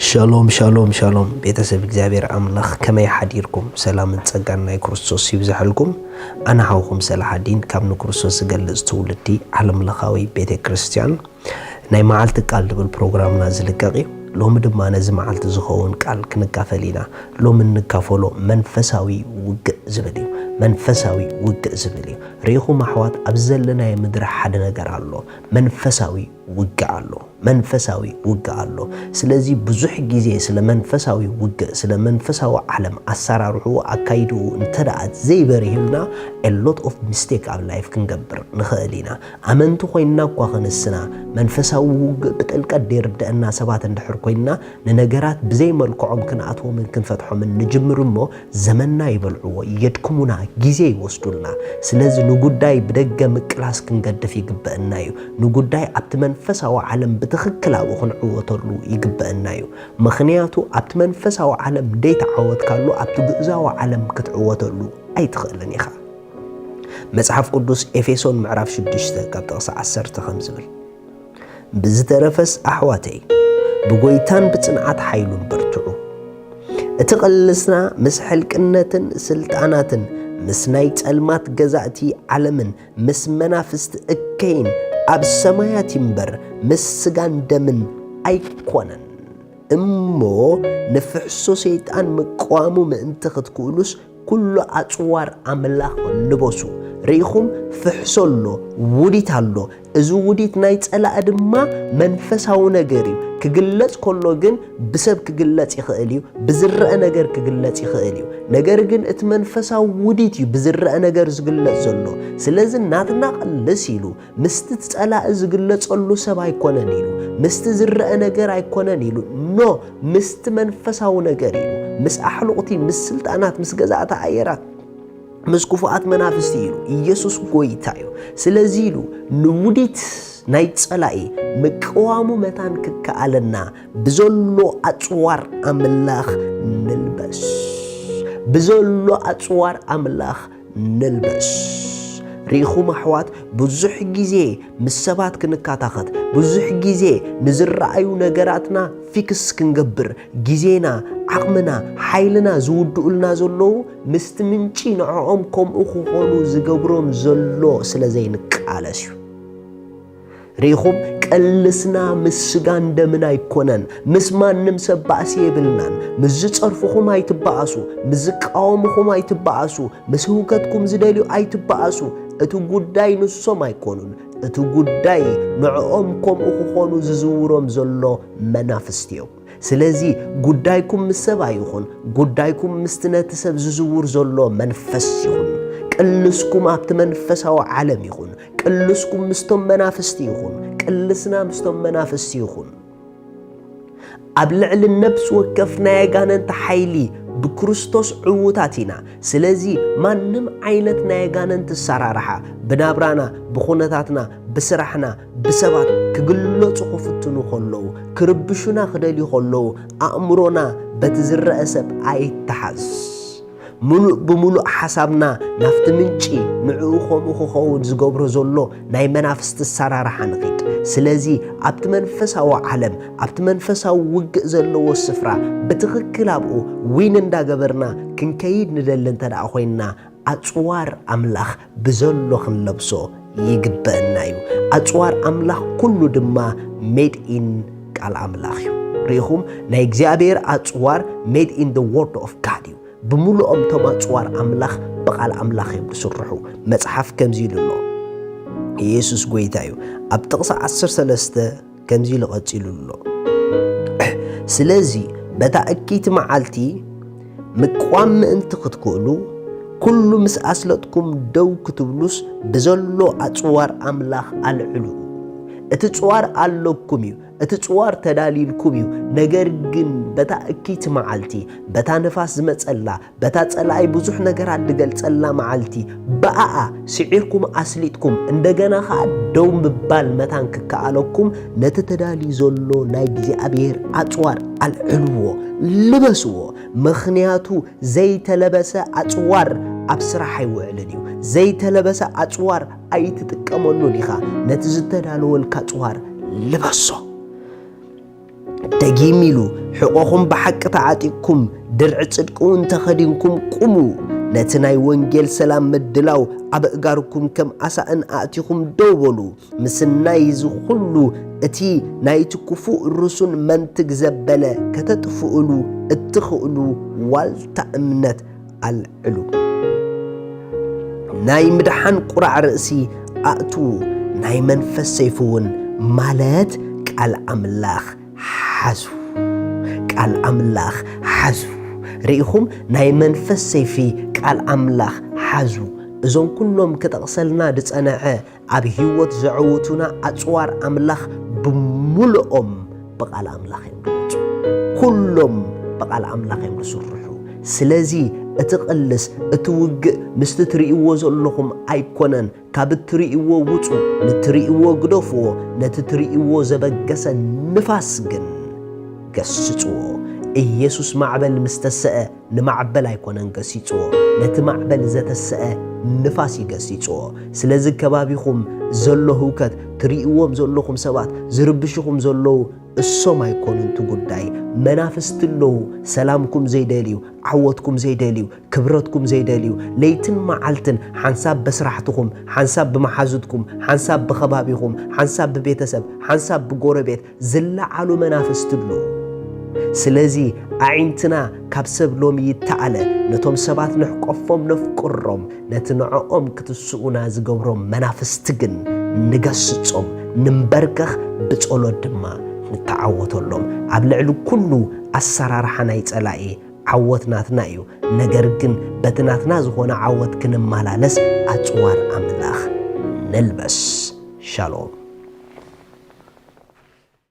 ሻሎም ሻሎም ሻሎም፣ ቤተሰብ እግዚኣብሔር ኣምላኽ ከመይ ሓዲርኩም? ሰላምን ጸጋን ናይ ክርስቶስ ይብዝሐልኩም። ኣነ ሓውኹም ሰላሓዲን ካብ ንክርስቶስ ዝገልጽ ትውልዲ ዓለምለኻዊ ቤተ ክርስቲያን። ናይ መዓልቲ ቃል ዝብል ፕሮግራምና ዝልቀቕ እዩ። ሎሚ ድማ ነዚ መዓልቲ ዝኸውን ቃል ክንካፈል ኢና። ሎሚ እንካፈሎ መንፈሳዊ ውግእ ዝብል እዩ። መንፈሳዊ ውግእ ዝብል እዩ። ርኢኹም ኣሕዋት፣ ኣብ ዘለናዮ ምድሪ ሓደ ነገር ኣሎ። መንፈሳዊ ውግእ ኣሎ። መንፈሳዊ ውግእ ኣሎ። ስለዚ ብዙሕ ግዜ ስለ መንፈሳዊ ውግእ፣ ስለ መንፈሳዊ ዓለም ኣሰራርሕኡ፣ ኣካይድኡ እንተ ደኣ ዘይበሪህልና፣ a lot of mistake ኣብ ላይፍ ክንገብር ንኽእል ኢና። ኣመንቲ ኮይንና እኳ ክንስና፣ መንፈሳዊ ውግእ ብጥልቀት ዘይርድአና ሰባት እንድሕር ኮይንና፣ ንነገራት ብዘይ መልክዖም ክንኣትዎምን ክንፈትሖምን ንጅምር እሞ፣ ዘመንና ይበልዕዎ፣ የድክሙና፣ ግዜ ይወስዱልና። ስለዚ ንጉዳይ ብደገ ምቅላስ ክንገድፍ ይግበአና እዩ። ንጉዳይ ኣብቲ መንፈሳዊ ዓለም ብትኽክል ኣብኡ ክንዕወተሉ ይግበአና እዩ። ምኽንያቱ ኣብቲ መንፈሳዊ ዓለም ደይተዓወትካሉ ኣብቲ ግእዛዊ ዓለም ክትዕወተሉ ኣይትኽእልን ኢኻ። መጽሓፍ ቅዱስ ኤፌሶን ምዕራፍ ሽዱሽተ ካብ ጥቕሲ ዓሰርተ ከም ዝብል፣ ብዝተረፈስ ኣሕዋተይ፣ ብጎይታን ብጽንዓት ሓይሉን በርትዑ። እቲ ቅልስና ምስ ሕልቅነትን ስልጣናትን ምስ ናይ ጸልማት ገዛእቲ ዓለምን ምስ መናፍስቲ እከይን ኣብ ሰማያት ይምበር፣ ምስ ስጋን ደምን ኣይኮነን። እሞ ንፍሕሶ ሰይጣን ምቅዋሙ ምእንቲ ክትክእሉስ፣ ኩሉ ኣጽዋር ኣምላኽ ልበሱ። ርኢኹም፣ ፍሕሶ ኣሎ፣ ውዲት ኣሎ። እዚ ውዲት ናይ ጸላኢ ድማ መንፈሳዊ ነገር እዩ። ክግለጽ ከሎ ግን ብሰብ ክግለጽ ይኽእል እዩ፣ ብዝረአ ነገር ክግለጽ ይኽእል እዩ። ነገር ግን እቲ መንፈሳዊ ውዲት እዩ ብዝረአ ነገር ዝግለጽ ዘሎ። ስለዚ ናትና ቅልስ ኢሉ ምስቲ ጸላኢ ዝግለጸሉ ሰብ ኣይኮነን ኢሉ፣ ምስቲ ዝረአ ነገር ኣይኮነን ኢሉ፣ ኖ፣ ምስቲ መንፈሳዊ ነገር ኢሉ፣ ምስ ኣሕሉቕቲ፣ ምስ ስልጣናት፣ ምስ ገዛእቲ ኣየራት፣ ምስ ክፉኣት መናፍስቲ ኢሉ። ኢየሱስ ጎይታ እዩ። ስለዚ ኢሉ ንውዲት ናይ ጸላኢ ምቅዋሙ መታን ክከኣለና ብዘሎ ኣጽዋር ኣምላኽ ንልበስ። ብዘሎ ኣጽዋር ኣምላኽ ንልበስ። ርኢኹም ኣሕዋት፣ ብዙሕ ግዜ ምስ ሰባት ክንካታኸት፣ ብዙሕ ግዜ ንዝረኣዩ ነገራትና ፊክስ ክንገብር፣ ግዜና፣ ዓቕምና፣ ሓይልና ዝውድኡልና ዘለዉ ምስቲ ምንጪ ንዕኦም ከምኡ ክኾኑ ዝገብሮም ዘሎ ስለ ዘይንቃለስ እዩ። ርኢኹም፣ ቅልስና ምስ ስጋን ደምን ኣይኮነን። ምስ ማንም ሰብ ባእሲ የብልናን። ምስ ዝጸርፍኹም ኣይትበኣሱ፣ ምስ ዝቃወምኹም ኣይትበኣሱ፣ ምስ ህውከትኩም ዝደልዩ ኣይትበኣሱ። እቲ ጉዳይ ንሶም ኣይኮኑን። እቲ ጉዳይ ንዕኦም ከምኡ ክኾኑ ዝዝውሮም ዘሎ መናፍስቲ እዮም። ስለዚ ጉዳይኩም ምስ ሰብ ኣይኹን፣ ጉዳይኩም ምስቲ ነቲ ሰብ ዝዝውር ዘሎ መንፈስ ይኹን። ቅልስኩም ኣብቲ መንፈሳዊ ዓለም ይኹን። ቅልስኩም ምስቶም መናፍስቲ ይኹን። ቅልስና ምስቶም መናፍስቲ ይኹን። ኣብ ልዕሊ ነፍሲ ወከፍ ናይ ኣጋንንቲ ሓይሊ ብክርስቶስ ዕዉታት ኢና። ስለዚ ማንም ዓይነት ናይ ኣጋንንቲ ኣሰራርሓ ብናብራና፣ ብኹነታትና፣ ብስራሕና፣ ብሰባት ክግለጹ ክፍትኑ ከለዉ፣ ክርብሹና ክደልዩ ከለዉ፣ ኣእምሮና በቲ ዝረአ ሰብ ኣይተሓዝ። ምሉእ ብምሉእ ሓሳብና ናብቲ ምንጪ፣ ንዕኡ ከምኡ ክኸውን ዝገብሮ ዘሎ ናይ መናፍስቲ ኣሰራርሓ ንኺድ። ስለዚ ኣብቲ መንፈሳዊ ዓለም፣ ኣብቲ መንፈሳዊ ውግእ ዘለዎ ስፍራ ብትኽክል ኣብኡ ዊን እንዳገበርና ክንከይድ ንደሊ እንተ ደኣ ኮይንና፣ ኣጽዋር ኣምላኽ ብዘሎ ክንለብሶ ይግበአና እዩ። ኣጽዋር ኣምላኽ ኩሉ ድማ ሜድ ኢን ቃል ኣምላኽ እዩ። ርኢኹም፣ ናይ እግዚኣብሔር ኣጽዋር ሜድ ኢን the word of God እዩ። ብምሉኦም እቶም ኣጽዋር ኣምላኽ ብቓል ኣምላኽ እዮም ዝስርሑ። መጽሓፍ ከምዚ ኢሉ ኣሎ። ኢየሱስ ጎይታ እዩ። ኣብ ጥቕሲ ዓሰርተ ሰለስተ ከምዚ ኢሉ ቀጺሉ ኣሎ። ስለዚ በታ እኪይቲ መዓልቲ ምቅዋም ምእንቲ ክትክእሉ፣ ኩሉ ምስ ኣስለጥኩም ደው ክትብሉስ፣ ብዘሎ ኣጽዋር ኣምላኽ ኣልዕሉ። እቲ ጽዋር ኣለኩም እዩ፣ እቲ ጽዋር ተዳልዩልኩም እዩ። ነገር ግን በታ እኪይቲ መዓልቲ፣ በታ ንፋስ ዝመጸላ፣ በታ ጸላኢ ብዙሕ ነገራት ዝገልጸላ መዓልቲ፣ ብኣኣ ስዒርኩም ኣስሊጥኩም፣ እንደገና ኸኣ ደው ምባል መታን ክከኣለኩም፣ ነቲ ተዳልዩ ዘሎ ናይ እግዚኣብሔር ኣጽዋር ኣልዕልዎ፣ ልበስዎ። ምኽንያቱ ዘይተለበሰ ኣጽዋር ኣብ ስራሕ ኣይውዕልን እዩ። ዘይተለበሰ ኣጽዋር ኣይትጥቀመሉን ኢኻ። ነቲ ዝተዳለወልካ ኣጽዋር ልበሶ። ደጊም ኢሉ፣ ሕቖኹም ብሓቂ ተዓጢቕኩም፣ ድርዒ ጽድቂ እውን ተኸዲንኩም ቁሙ። ነቲ ናይ ወንጌል ሰላም ምድላው ኣብ ኣእጋርኩም ከም ኣሳእን ኣእቲኹም ደው በሉ። ምስናይ እዚ ኹሉ፣ እቲ ናይቲ ክፉእ ርሱን መንትግ ዘበለ ከተጥፍእሉ እትኽእሉ ዋልታ እምነት ኣልዕሉ። ናይ ምድሓን ቁራዕ ርእሲ ኣእትዉ፣ ናይ መንፈስ ሰይፊ እውን፣ ማለት ቃል ኣምላኽ፣ ሓዙ። ቃል ኣምላኽ ሓዙ። ርኢኹም፣ ናይ መንፈስ ሰይፊ ቃል ኣምላኽ ሓዙ። እዞም ኩሎም ክጠቕሰልና ዝጸንዐ ኣብ ህይወት ዘዕውቱና ኣጽዋር ኣምላኽ ብምሉኦም ብቓል ኣምላኽ እዮም ዝወጹ። ኩሎም ብቓል ኣምላኽ እዮም ዝስርሑ። ስለዚ እቲ ቅልስ፣ እቲ ውግእ ምስቲ ትርእይዎ ዘለኹም ኣይኮነን። ካብ እትርእይዎ ውጹ፣ ንትርእይዎ ግደፍዎ፣ ነቲ ትርእይዎ ዘበገሰ ንፋስ ግን ገስጽዎ። ኢየሱስ ማዕበል ምስ ተሰአ ንማዕበል ኣይኮነን ገሲጽዎ፣ ነቲ ማዕበል ዘተሰአ ንፋስ እዩ ገሲጽዎ። ስለዚ ከባቢኹም ዘሎ ህውከት፣ ትርእይዎም ዘለኹም ሰባት፣ ዝርብሽኹም ዘለዉ እሶም ኣይኮኑን እቲ ጉዳይ። መናፍስቲ ኣለዉ፣ ሰላምኩም ዘይደልዩ፣ ዓወትኩም ዘይደልዩ፣ ክብረትኩም ዘይደልዩ፣ ለይትን መዓልትን ሓንሳብ በስራሕትኹም፣ ሓንሳብ ብመሓዙትኩም፣ ሓንሳብ ብኸባቢኹም፣ ሓንሳብ ብቤተሰብ፣ ሓንሳብ ብጎረቤት ዝለዓሉ መናፍስቲ ኣለዉ። ስለዚ ኣዒንትና ካብ ሰብ ሎሚ ይተኣለ፣ ነቶም ሰባት ንሕቆፎም ነፍቅሮም፣ ነቲ ንዕኦም ክትስኡና ዝገብሮም መናፍስቲ ግን ንገስጾም፣ ንንበርከኽ፣ ብጸሎት ድማ ንተዓወተሎም። ኣብ ልዕሊ ኩሉ ኣሰራርሓ ናይ ጸላኢ ዓወት ናትና እዩ። ነገር ግን በቲ ናትና ዝኾነ ዓወት ክንመላለስ ኣጽዋር ኣምላኽ ንልበስ። ሻሎም።